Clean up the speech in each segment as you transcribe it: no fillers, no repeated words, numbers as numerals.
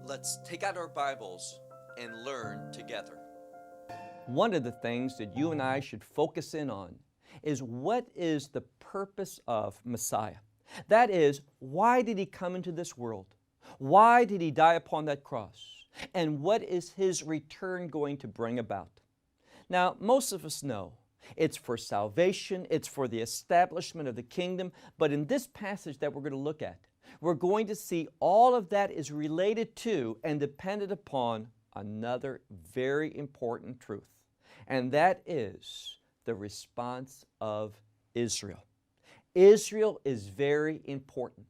Let's take out our Bibles and learn together. One of the things that you and I should focus in on is what is the purpose of Messiah? That is, why did He come into this world? Why did He die upon that cross? And what is His return going to bring about? Now, most of us know it's for salvation, it's for the establishment of the kingdom, but in this passage that we're going to look at, we're going to see all of that is related to and dependent upon another very important truth, and that is the response of Israel. Israel is very important.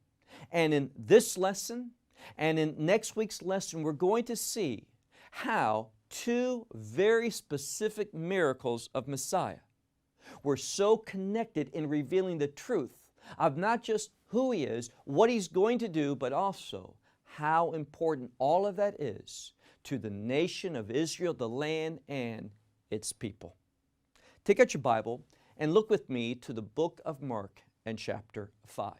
And in this lesson and in next week's lesson, we're going to see how two very specific miracles of Messiah were so connected in revealing the truth of not just who He is, what He's going to do, but also how important all of that is to the nation of Israel, the land, and its people. Take out your Bible and look with me to the book of Mark and chapter 5.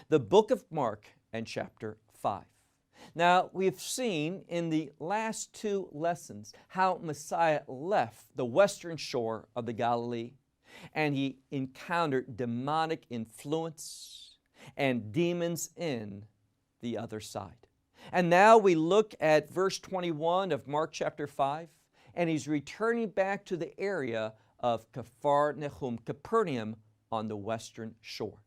The book of Mark and chapter 5. Now, we've seen in the last two lessons how Messiah left the western shore of the Galilee and He encountered demonic influence and demons in the other side. And now we look at verse 21 of Mark chapter 5, and He's returning back to the area of Capernaum on the western shore.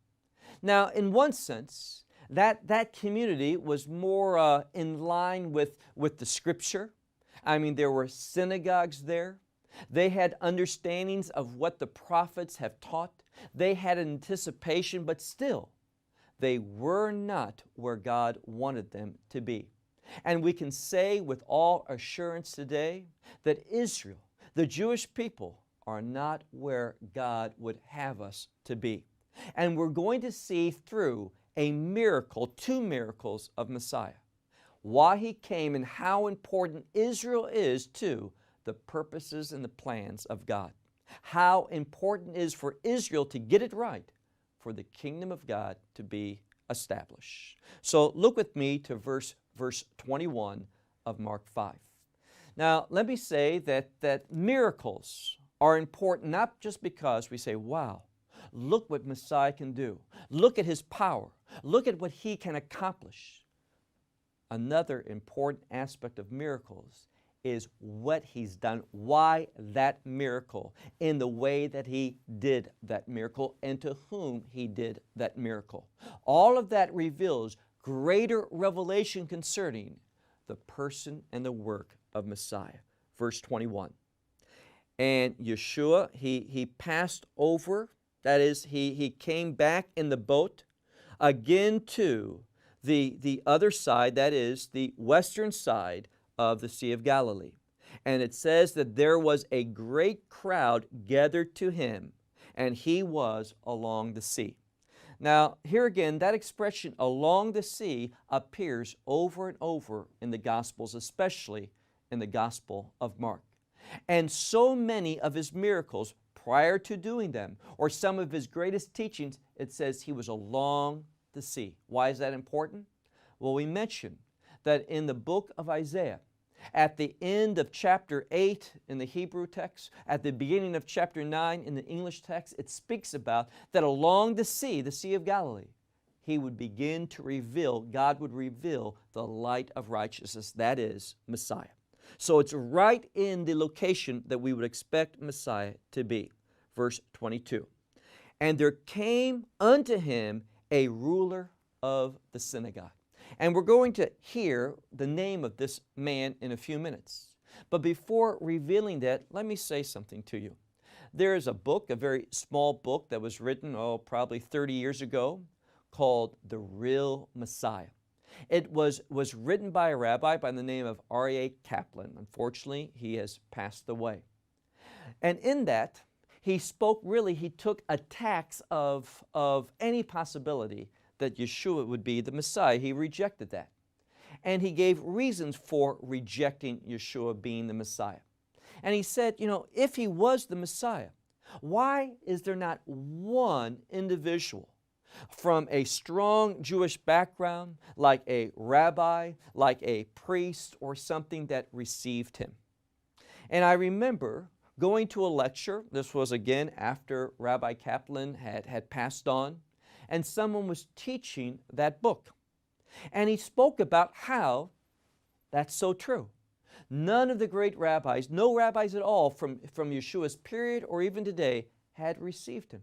Now, in one sense, that community was more in line with the Scripture. I mean, there were synagogues there. They had understandings of what the prophets have taught. They had anticipation, but still, they were not where God wanted them to be. And we can say with all assurance today that Israel, the Jewish people, are not where God would have us to be. And we're going to see through a miracle, two miracles of Messiah, why He came and how important Israel is to the purposes and the plans of God. How important it is for Israel to get it right for the kingdom of God to be established. So look with me to verse 21 of Mark 5. Now, let me say that miracles are important not just because we say, wow, look what Messiah can do. Look at His power. Look at what He can accomplish. Another important aspect of miracles is what He's done, why that miracle, in the way that He did that miracle, and to whom He did that miracle. All of that reveals greater revelation concerning the person and the work of Messiah. Verse 21. And Yeshua, he passed over, that is, he came back in the boat again to the other side, that is, the western side of the Sea of Galilee. And it says that there was a great crowd gathered to Him, and He was along the sea. Now, here again, that expression, along the sea, appears over and over in the Gospels, especially in the Gospel of Mark. And so many of His miracles, prior to doing them, or some of His greatest teachings, it says He was along the sea. Why is that important? Well, we mentioned that in the book of Isaiah, at the end of chapter 8 in the Hebrew text, at the beginning of chapter 9 in the English text, it speaks about that along the Sea of Galilee, He would begin to reveal, God would reveal the light of righteousness, that is, Messiah. So it's right in the location that we would expect Messiah to be. Verse 22. And there came unto Him a ruler of the synagogue. And we're going to hear the name of this man in a few minutes. But before revealing that, let me say something to you. There is a book, a very small book that was written, probably 30 years ago, called The Real Messiah. It was written by a rabbi by the name of R.A. Kaplan. Unfortunately, he has passed away. And in that, he took attacks of any possibility that Yeshua would be the Messiah. He rejected that. And he gave reasons for rejecting Yeshua being the Messiah. And he said, if He was the Messiah, why is there not one individual from a strong Jewish background, like a rabbi, like a priest, or something that received him. And I remember going to a lecture. This was again after Rabbi Kaplan had passed on, and someone was teaching that book. And he spoke about how that's so true. None of the great rabbis, no rabbis at all from Yeshua's period or even today, had received him.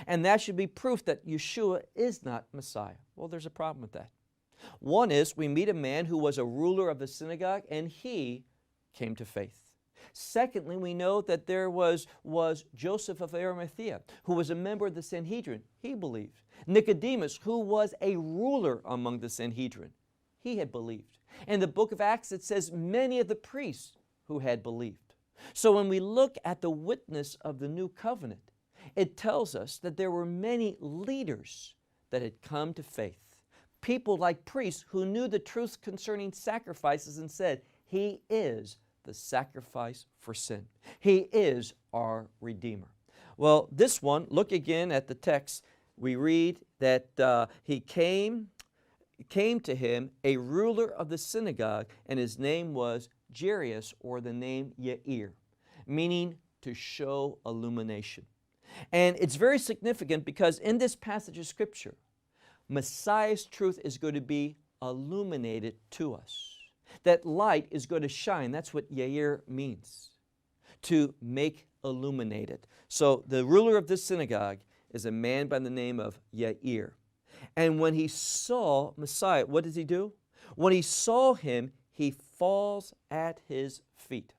And that should be proof that Yeshua is not Messiah. Well, there's a problem with that. One is we meet a man who was a ruler of the synagogue and he came to faith. Secondly, we know that there was Joseph of Arimathea, who was a member of the Sanhedrin. He believed. Nicodemus, who was a ruler among the Sanhedrin, he had believed. In the book of Acts, it says many of the priests who had believed. So when we look at the witness of the new covenant, it tells us that there were many leaders that had come to faith. People like priests who knew the truth concerning sacrifices and said, He is the sacrifice for sin. He is our Redeemer. Well, this one, look again at the text. We read that he came to him a ruler of the synagogue, and his name was Jairus, or the name Yair, meaning to show illumination. And it's very significant because in this passage of Scripture, Messiah's truth is going to be illuminated to us. That light is going to shine. That's what Yair means, to make illuminated. So the ruler of this synagogue is a man by the name of Yair. And when he saw Messiah, what does he do? When he saw him, he falls at his feet.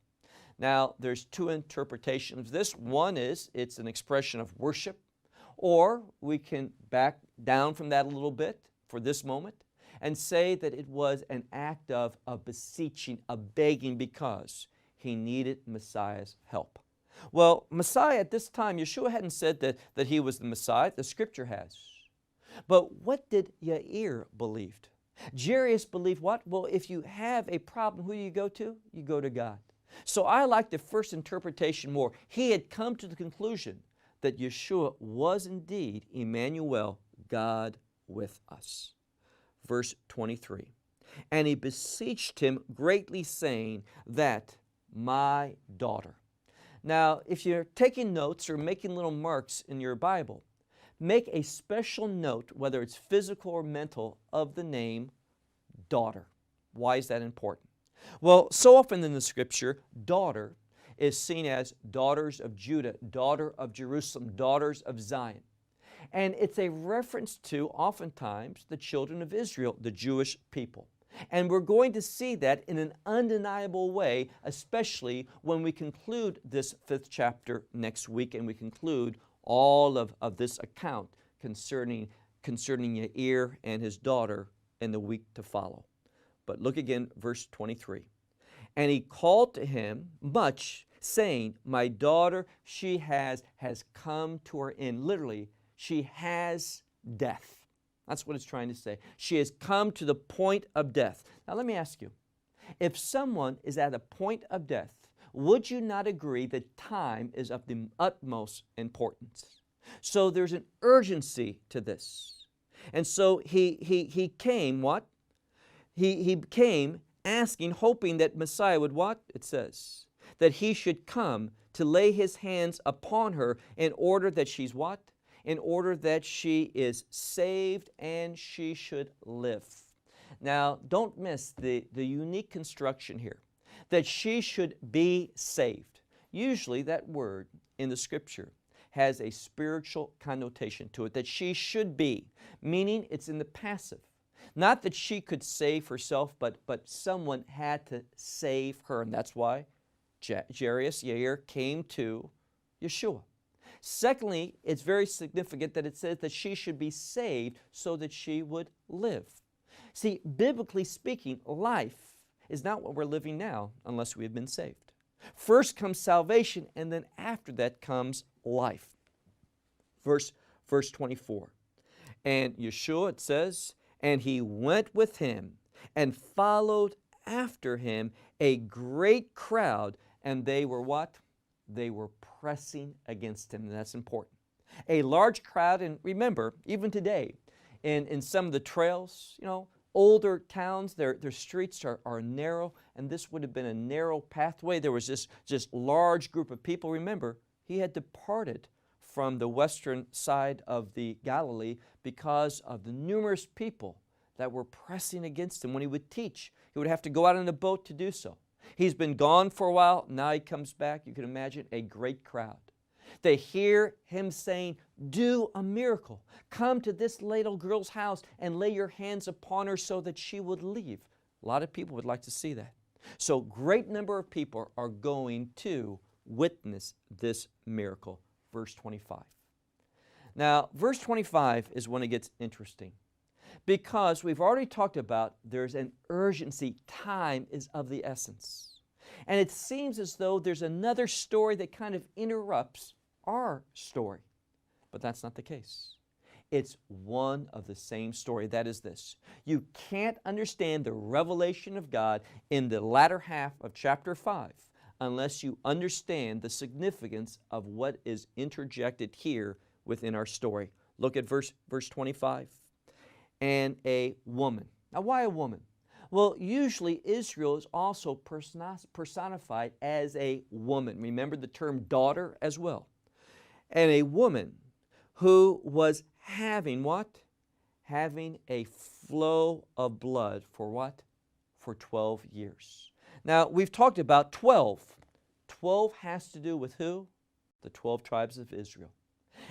Now, there's two interpretations of this. One is it's an expression of worship, or we can back down from that a little bit for this moment and say that it was an act of beseeching, of begging, because he needed Messiah's help. Well, Messiah at this time, Yeshua hadn't said that he was the Messiah. The Scripture has. But what did Yair believe? Jairus believed what? Well, if you have a problem, who do you go to? You go to God. So I like the first interpretation more. He had come to the conclusion that Yeshua was indeed Emmanuel, God with us. Verse 23, and he beseeched him greatly, saying that my daughter. Now, if you're taking notes or making little marks in your Bible, make a special note, whether it's physical or mental, of the name daughter. Why is that important? Well, so often in the Scripture, daughter is seen as daughters of Judah, daughter of Jerusalem, daughters of Zion. And it's a reference to, oftentimes, the children of Israel, the Jewish people. And we're going to see that in an undeniable way, especially when we conclude this 5th chapter next week and we conclude all of this account concerning Yair and his daughter in the week to follow. But look again, verse 23. And he called to him much, saying, my daughter, she has come to her end. Literally, she has death. That's what it's trying to say. She has come to the point of death. Now let me ask you, if someone is at a point of death, would you not agree that time is of the utmost importance? So there's an urgency to this. And so he came, what? He came asking, hoping that Messiah would what? It says, that he should come to lay his hands upon her in order that she's what? In order that she is saved and she should live. Now, don't miss the unique construction here, that she should be saved. Usually that word in the Scripture has a spiritual connotation to it, that she should be, meaning it's in the passive. Not that she could save herself, but someone had to save her, and that's why Yair came to Yeshua. Secondly, it's very significant that it says that she should be saved so that she would live. See, biblically speaking, life is not what we're living now unless we have been saved. First comes salvation, and then after that comes life. Verse 24. And Yeshua, it says, and he went with him and followed after him a great crowd, and they were what? They were pressing against him, and that's important. A large crowd, and remember, even today, in some of the trails, older towns, their streets are narrow, and this would have been a narrow pathway. There was this just large group of people. Remember, he had departed from the western side of the Galilee because of the numerous people that were pressing against him. When he would teach, he would have to go out in a boat to do so. He's been gone for a while. Now he comes back. You can imagine a great crowd. They hear him saying, do a miracle. Come to this little girl's house and lay your hands upon her so that she would leave. A lot of people would like to see that. So great number of people are going to witness this miracle. Verse 25. Now, verse 25 is when it gets interesting, because we've already talked about there's an urgency. Time is of the essence. And it seems as though there's another story that kind of interrupts our story. But that's not the case. It's one of the same story. That is this. You can't understand the revelation of God in the latter half of chapter 5 unless you understand the significance of what is interjected here within our story. Look at verse 25. And a woman. Now, why a woman? Well, usually Israel is also personified as a woman. Remember the term daughter as well. And a woman who was having what? Having a flow of blood for what? For 12 years. Now, we've talked about 12. 12 has to do with who? The 12 tribes of Israel.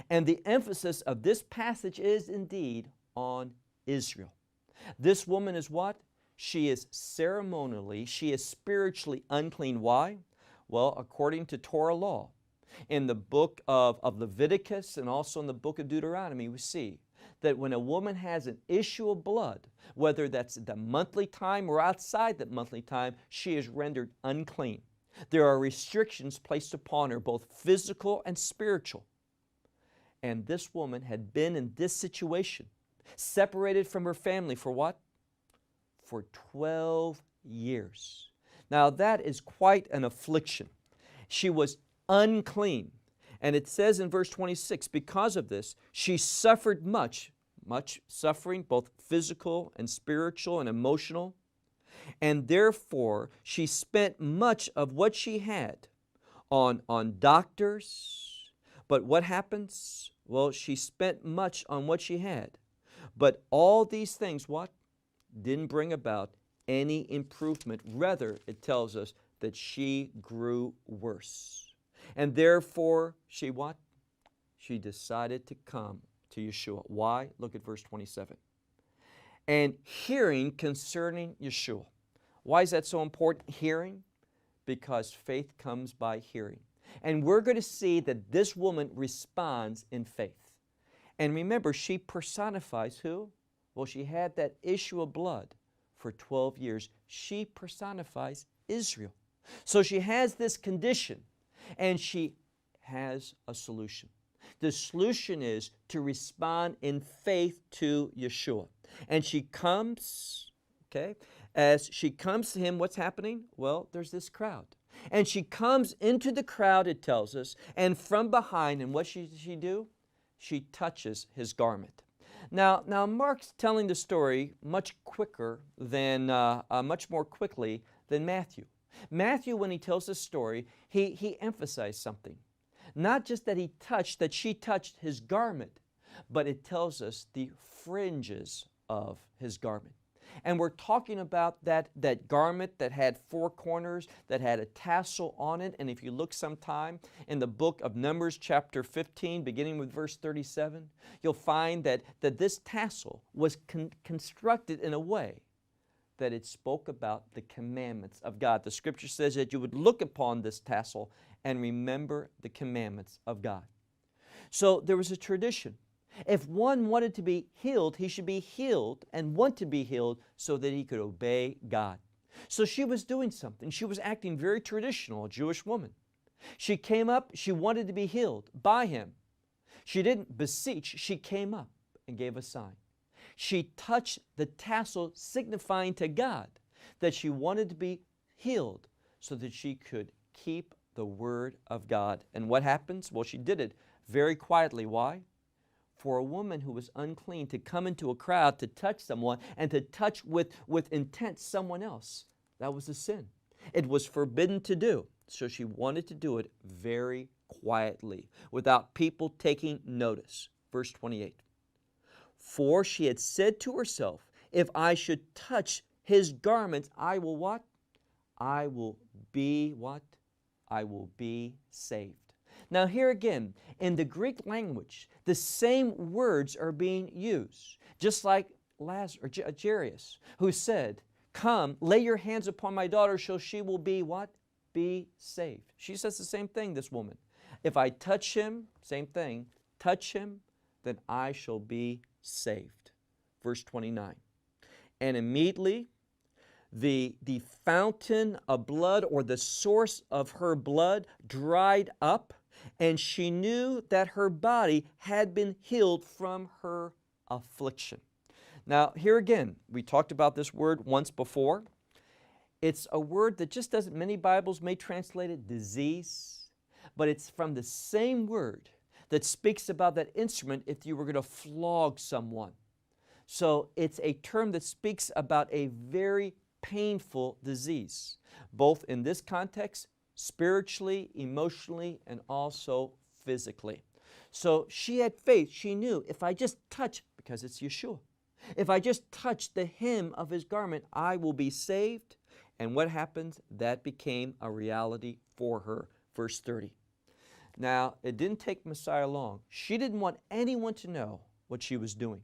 And the emphasis of this passage is indeed on Israel. This woman is what? She is ceremonially, she is spiritually unclean. Why? Well, according to Torah law, in the book of Leviticus and also in the book of Deuteronomy, we see that when a woman has an issue of blood, whether that's the monthly time or outside that monthly time, she is rendered unclean. There are restrictions placed upon her, both physical and spiritual. And this woman had been in this situation, separated from her family for what? For 12 years. Now that is quite an affliction. She was unclean. And it says in verse 26, because of this, she suffered much suffering, both physical and spiritual and emotional. And therefore, she spent much of what she had on doctors. But what happens? Well, she spent much on what she had. But all these things, what? Didn't bring about any improvement. Rather, it tells us that she grew worse. And therefore, she what? She decided to come to Yeshua. Why? Look at verse 27. And hearing concerning Yeshua. Why is that so important? Hearing? Because faith comes by hearing. And we're going to see that this woman responds in faith. And remember, she personifies who? Well, she had that issue of blood for 12 years. She personifies Israel. So she has this condition, and she has a solution. The solution is to respond in faith to Yeshua. And she comes, okay, as she comes to him, what's happening? Well, there's this crowd. And she comes into the crowd, it tells us, and from behind, and what does she do? She touches his garment. Now Mark's telling the story much quicker than, much more quickly than Matthew. Matthew, when he tells the story, he emphasized something. Not just that she touched his garment, but it tells us the fringes of his garment. And we're talking about that garment that had 4 corners, that had a tassel on it. And if you look sometime in the book of Numbers chapter 15, beginning with verse 37, you'll find that this tassel was constructed in a way that it spoke about the commandments of God. The scripture says that you would look upon this tassel and remember the commandments of God. So there was a tradition. If one wanted to be healed, he should be healed and want to be healed so that he could obey God. So she was doing something. She was acting very traditional, a Jewish woman. She came up, she wanted to be healed by him. She didn't beseech, she came up and gave a sign. She touched the tassel, signifying to God that she wanted to be healed so that she could keep the word of God. And what happens? Well, she did it very quietly. Why? For a woman who was unclean to come into a crowd to touch someone and to touch with intent someone else, that was a sin. It was forbidden to do. So she wanted to do it very quietly, without people taking notice. Verse 28. For she had said to herself, if I should touch his garments, I will what? I will be what? I will be saved. Now here again, in the Greek language, the same words are being used. Just like Jairus, who said, come, lay your hands upon my daughter, so she will be what? Be saved. She says the same thing, this woman. If I touch him, same thing, touch him, then I shall be saved. Verse 29. And immediately the fountain of blood, or the source of her blood, dried up, and she knew that her body had been healed from her affliction. Now, here again, we talked about this word once before. It's a word that just doesn't, many Bibles may translate it disease, but it's from the same word that speaks about that instrument if you were going to flog someone. So it's a term that speaks about a very painful disease, both in this context, spiritually, emotionally, and also physically. So she had faith. She knew, if I just touch, because it's Yeshua, if I just touch the hem of his garment, I will be saved. And what happens? That became a reality for her. Verse 30. Now, it didn't take Messiah long. She didn't want anyone to know what she was doing.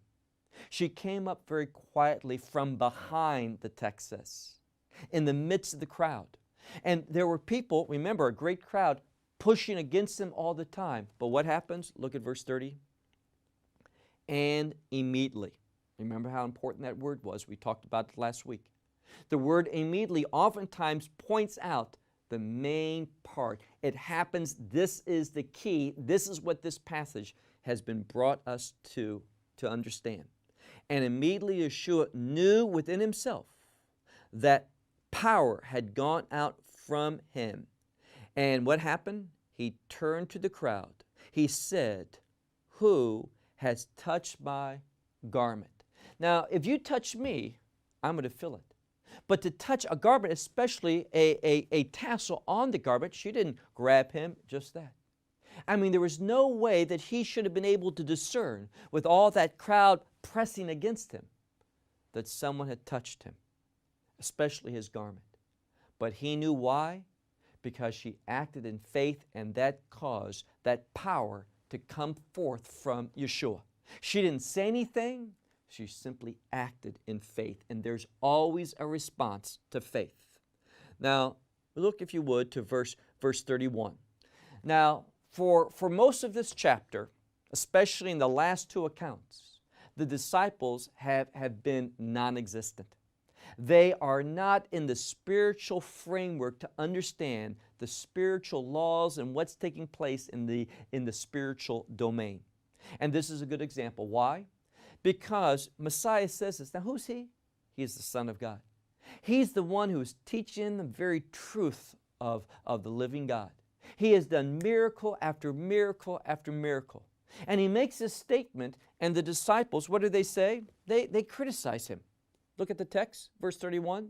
She came up very quietly from behind, the text says, in the midst of the crowd. And there were people, remember, a great crowd, pushing against them all the time. But what happens? Look at verse 30. And immediately. Remember how important that word was. We talked about it last week. The word immediately oftentimes points out the main part. It happens. This is the key. This is what this passage has been brought us to understand. And immediately Yeshua knew within himself that power had gone out from him. And what happened? He turned to the crowd. He said, who has touched my garment? Now, if you touch me, I'm going to feel it. But to touch a garment, especially a tassel on the garment, she didn't grab him, just that. I mean, there was no way that he should have been able to discern, with all that crowd pressing against him, that someone had touched him, especially his garment. But he knew why? Because she acted in faith, and that caused that power to come forth from Yeshua. She didn't say anything. She simply acted in faith, and there's always a response to faith. Now, look, if you would, to verse 31. Now, for most of this chapter, especially in the last two accounts, the disciples have been non-existent. They are not in the spiritual framework to understand the spiritual laws and what's taking place in the spiritual domain. And this is a good example. Why? Because Messiah says this. Now, who's he? He is the Son of God. He's the one who's teaching the very truth of the living God. He has done miracle after miracle after miracle. And he makes this statement, and the disciples, what do they say? They criticize him. Look at the text, verse 31.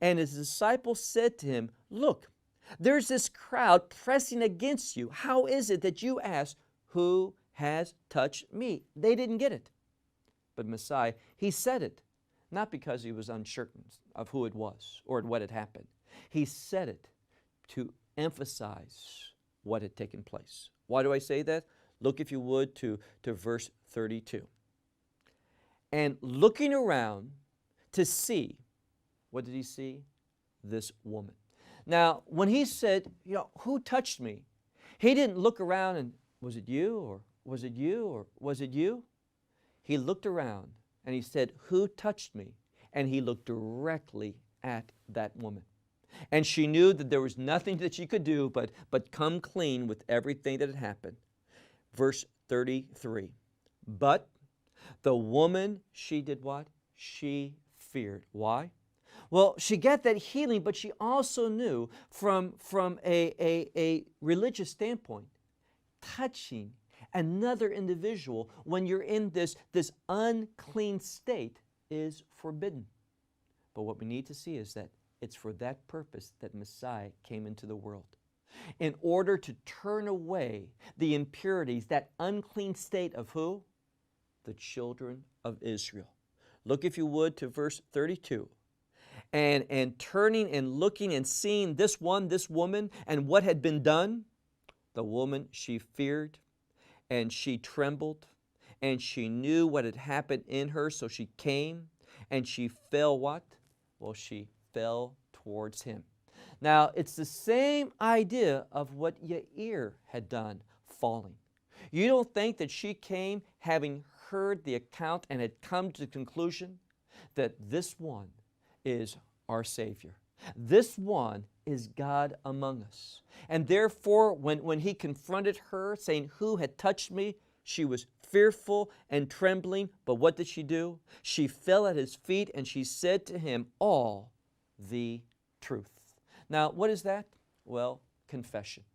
And his disciples said to him, look, there's this crowd pressing against you. How is it that you ask, who has touched me? They didn't get it. But Messiah, he said it, not because he was uncertain of who it was or what had happened. He said it to emphasize what had taken place. Why do I say that? Look, if you would, to verse 32. And looking around to see, what did he see? This woman. Now, when he said, who touched me? He didn't look around and, was it you, or was it you, or was it you? He looked around and he said, who touched me? And he looked directly at that woman. And she knew that there was nothing that she could do but come clean with everything that had happened. Verse 33. But the woman, she did what? She feared. Why? Well, she got that healing, but she also knew from a religious standpoint, touching another individual when you're in this unclean state is forbidden. But what we need to see is that it's for that purpose that Messiah came into the world. In order to turn away the impurities, that unclean state of who? The children of Israel. Look, if you would, to verse 32. And turning and looking and seeing this woman, and what had been done, the woman, she feared, and she trembled, and she knew what had happened in her, so she came, and she fell what? Well, she fell towards him. Now, it's the same idea of what Yair had done, falling. You don't think that she came having heard the account and had come to the conclusion that this one is our Savior. This one is God among us. And therefore, when he confronted her, saying, "Who had touched me?" she was fearful and trembling. But what did she do? She fell at his feet and she said to him all the truth. Now, what is that? Well, confession.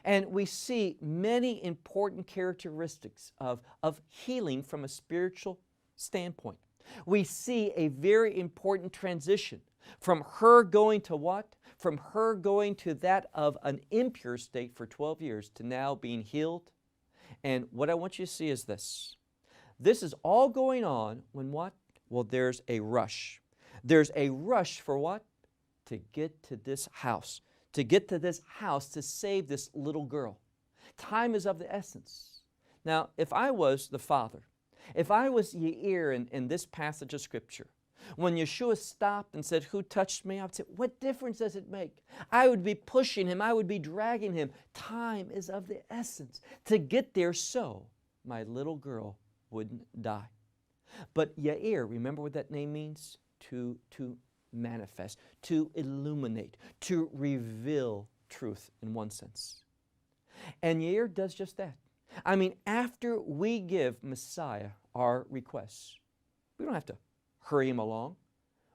And we see many important characteristics of healing from a spiritual standpoint. We see a very important transition from her going to what? From her going to that of an impure state for 12 years to now being healed. And what I want you to see is this. This is all going on when what? Well, there's a rush. There's a rush for what? To get to this house. To get to this house to save this little girl. Time is of the essence. Now, if I was the father, if I was Yair in this passage of Scripture, when Yeshua stopped and said, "Who touched me?" I would say, what difference does it make? I would be pushing him. I would be dragging him. Time is of the essence to get there so my little girl wouldn't die. But Yair, remember what that name means? To manifest, to illuminate, to reveal truth in one sense. And Yair does just that. I mean, after we give Messiah our requests, we don't have to hurry him along.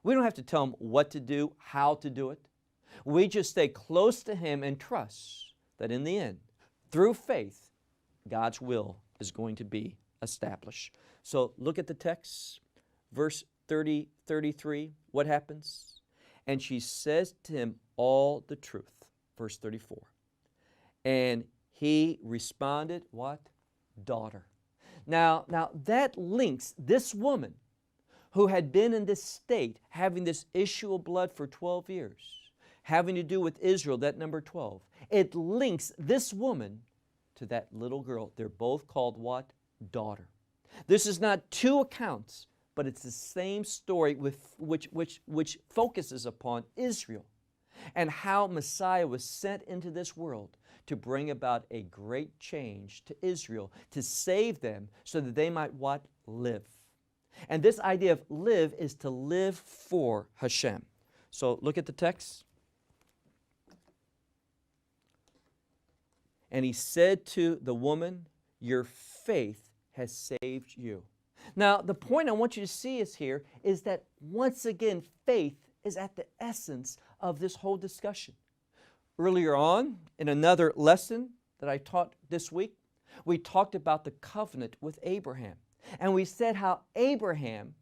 We don't have to tell him what to do, how to do it. We just stay close to him and trust that in the end, through faith, God's will is going to be established. So look at the text, verse 33, what happens? And she says to him all the truth, verse 34. And he responded, what? Daughter. Now that links this woman who had been in this state, having this issue of blood for 12 years, having to do with Israel, that number 12. It links this woman to that little girl. They're both called what? Daughter. This is not two accounts, but it's the same story which focuses upon Israel and how Messiah was sent into this world to bring about a great change to Israel, to save them so that they might what? Live. And this idea of live is to live for Hashem. So look at the text. And he said to the woman, "Your faith has saved you." Now, the point I want you to see is that once again, faith is at the essence of this whole discussion. Earlier on, in another lesson that I taught this week, we talked about the covenant with Abraham. And we said how Abraham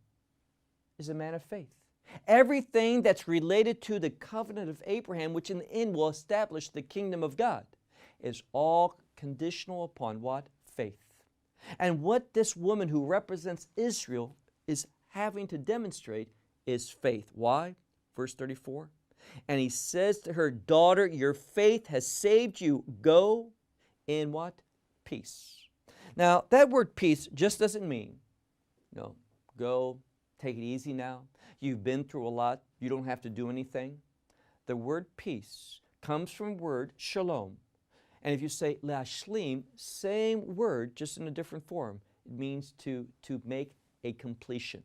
is a man of faith. Everything that's related to the covenant of Abraham, which in the end will establish the kingdom of God, is all conditional upon what? Faith. And what this woman who represents Israel is having to demonstrate is faith. Why? Verse 34. And he says to her, "Daughter, your faith has saved you. Go in what? Peace." Now, that word peace just doesn't mean, go, take it easy now. You've been through a lot. You don't have to do anything. The word peace comes from word shalom. And if you say lashlim, same word, just in a different form. It means to make a completion,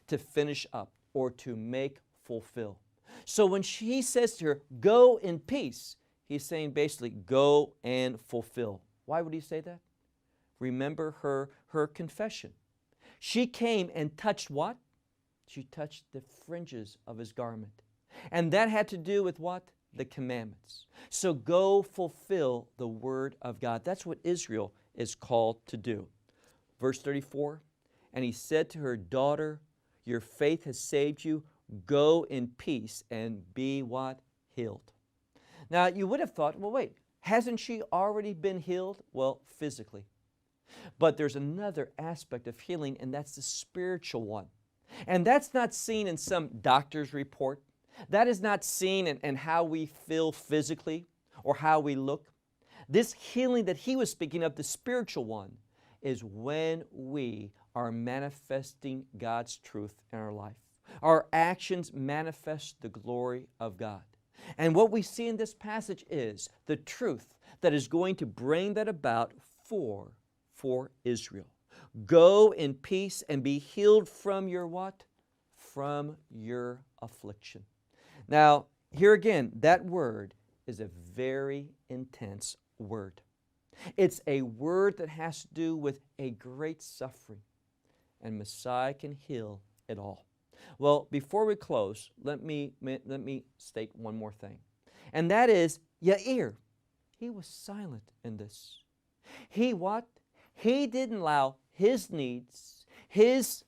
to finish up, or to make fulfill. So when he says to her, "Go in peace," he's saying basically, go and fulfill. Why would he say that? Remember her confession. She came and touched what? She touched the fringes of his garment. And that had to do with what? The commandments. So go fulfill the word of God. That's what Israel is called to do. Verse 34, and he said to her, daughter, your faith has saved you. Go in peace and be what? Healed. Now you would have thought, well wait, hasn't she already been healed? Well, physically. But there's another aspect of healing, and that's the spiritual one. And that's not seen in some doctor's report. That is not seen in how we feel physically or how we look. This healing that he was speaking of, the spiritual one, is when we are manifesting God's truth in our life. Our actions manifest the glory of God. And what we see in this passage is the truth that is going to bring that about for Israel. Go in peace and be healed from your what? From your affliction. Now, here again, that word is a very intense word. It's a word that has to do with a great suffering, and Messiah can heal it all. Well, before we close, let me state one more thing, and that is Yair. He was silent in this. He what? He didn't allow his needs, his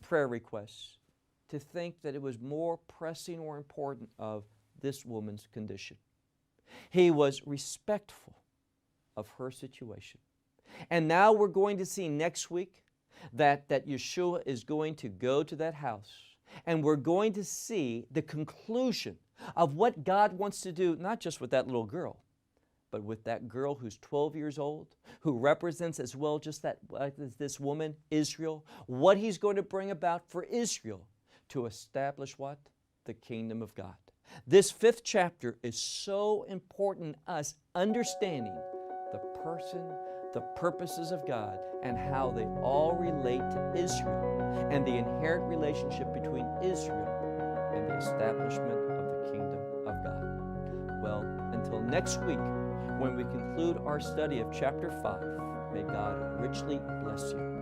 prayer requests, to think that it was more pressing or important of this woman's condition. He was respectful of her situation. And now we're going to see next week that Yeshua is going to go to that house, and we're going to see the conclusion of what God wants to do, not just with that little girl, but with that girl who's 12 years old, who represents as well just that this woman, Israel, what He's going to bring about for Israel to establish what? The kingdom of God. This 5th chapter is so important in us understanding the person, the purposes of God, and how they all relate to Israel and the inherent relationship between Israel and the establishment of the kingdom of God. Well, until next week, when we conclude our study of chapter 5, may God richly bless you.